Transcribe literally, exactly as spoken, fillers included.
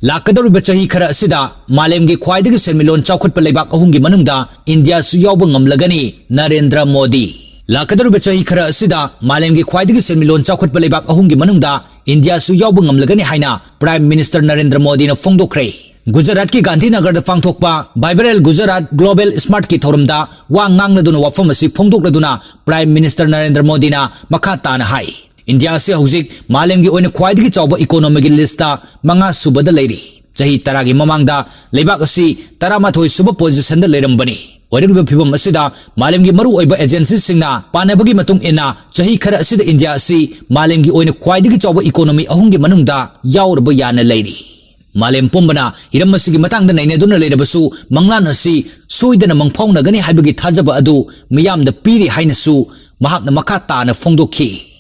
ꯂꯥꯛꯀꯗꯧꯔꯤꯕ ꯆꯍꯤ ꯈꯔ ꯑꯁꯤꯗ ꯃꯥꯂꯦꯝꯒꯤ ꯈ꯭ꯋꯥꯏꯗꯒꯤ ꯁꯦꯟꯃꯤꯠꯂꯣꯟ ꯆꯥꯎꯈꯠꯄ ꯂꯩꯕꯥꯛ ꯑꯍꯨꯝꯒꯤ ꯃꯅꯨꯡꯗ ꯏꯟꯗꯤꯌꯥꯁꯨ ꯌꯥꯎꯕ ꯉꯝꯂꯒꯅꯤ, ꯅꯔꯦꯟꯗ꯭ꯔ ꯃꯣꯗꯤ꯫ ꯂꯥꯛꯀꯗꯧꯔꯤꯕ ꯆꯍꯤ ꯈꯔ ꯑꯁꯤꯗ ꯃꯥꯂꯦꯝꯒꯤ ꯈ꯭ꯋꯥꯏꯗꯒꯤ ꯁꯦꯟꯃꯤꯠꯂꯣꯟ ꯆꯥꯎꯈꯠꯄ ꯂꯩꯕꯥꯛ ꯑꯍꯨꯝꯒꯤ ꯃꯅꯨꯡꯗ ꯏꯟꯗꯤꯌꯥꯁꯨ ꯌꯥꯎꯕ ꯉꯝꯂꯒꯅꯤ ꯍꯥꯏꯅ Prime Minister ꯅꯔꯦꯟꯗ꯭ꯔ ꯃꯣꯗꯤꯅ ꯐꯣꯡꯗꯣꯛꯈ꯭ꯔꯦ꯫ ꯒꯨꯖꯔꯥꯠꯀꯤ ꯒꯥꯟꯙꯤꯅꯒꯔꯗ ꯄꯥꯡꯊꯣꯛꯄ Vibrant Gujarat Global Smart ꯀꯤ ꯊꯧꯔꯝꯗ ꯋꯥ ꯉꯥꯡꯂꯗꯨꯅ ꯋꯥꯐꯝ ꯑꯁꯤ ꯐꯣꯡꯗꯣꯛꯂꯗꯨꯅ Prime Minister ꯅꯔꯦꯟꯗ꯭ꯔ ꯃꯣꯗꯤꯅ ꯃꯈꯥ ꯇꯥꯅ ꯍꯥꯏ, ꯏꯟꯗꯤꯌꯥ ꯑꯁꯤ ꯍꯧꯖꯤꯛ ꯃꯥꯂꯦꯝꯒꯤ ꯑꯣꯏꯅ ꯈ꯭ꯋꯥꯏꯗꯒꯤ ꯆꯥꯎꯕ economy ꯒꯤ list ꯇ ꯃꯉꯥ ꯁꯨꯕꯗ ꯂꯩꯔꯤ꯫ ꯆꯍꯤ ꯇꯔꯥꯒꯤ ꯃꯃꯥꯡꯗ ꯂꯩꯕꯥꯛ ꯑꯁꯤ ꯇꯔꯥꯃꯥꯊꯣꯏ ꯁꯨꯕ position ꯗ ꯂꯩꯔꯝꯕꯅꯤ꯫ ꯑꯣꯏꯔꯛꯂꯤꯕ ꯐꯤꯕꯝ ꯑꯁꯤꯗ ꯃꯥꯂꯦꯝꯒꯤ ꯃꯔꯨꯑꯣꯏꯕ agency ꯁꯤꯡꯅ ꯄꯥꯅꯕꯒꯤ ꯃꯇꯨꯡ ꯏꯟꯅ ꯆꯍꯤ ꯈꯔ ꯑꯁꯤꯗ ꯏꯟꯗꯤꯌꯥ ꯑꯁꯤ ꯃꯥꯂꯦꯝꯒꯤ ꯑꯣꯏꯅ ꯈ꯭ꯋꯥꯏꯗꯒꯤ ꯆꯥꯎꯕ economy ꯑꯍꯨꯝꯒꯤ ꯃꯅꯨꯡꯗ ꯌꯥꯎꯔꯕ ꯌꯥꯅ ꯂꯩꯔꯤ꯫ ꯃꯥꯂꯦꯝ ꯄꯨꯝꯕꯅ ꯍꯤꯔꯝ ꯑꯁꯤꯒꯤ ꯃꯇꯥꯡꯗ ꯅꯩꯅꯗꯨꯅ ꯂꯩꯔꯕꯁꯨ ꯃꯪꯂꯥꯟ ꯑꯁꯤ ꯁꯣꯏꯗꯅ ꯃꯪꯐꯥꯎꯅꯒꯅꯤ ꯍꯥꯏꯕꯒꯤ ꯊꯥꯖꯕ ꯑꯗꯨ ꯃꯤꯌꯥꯝꯗ ꯄꯤꯔꯤ ꯍꯥꯏꯅꯁꯨ ꯃꯍꯥꯛꯅ ꯃꯈꯥ ꯇꯥꯅ ꯐꯣꯡꯗꯣꯛꯈꯤ꯫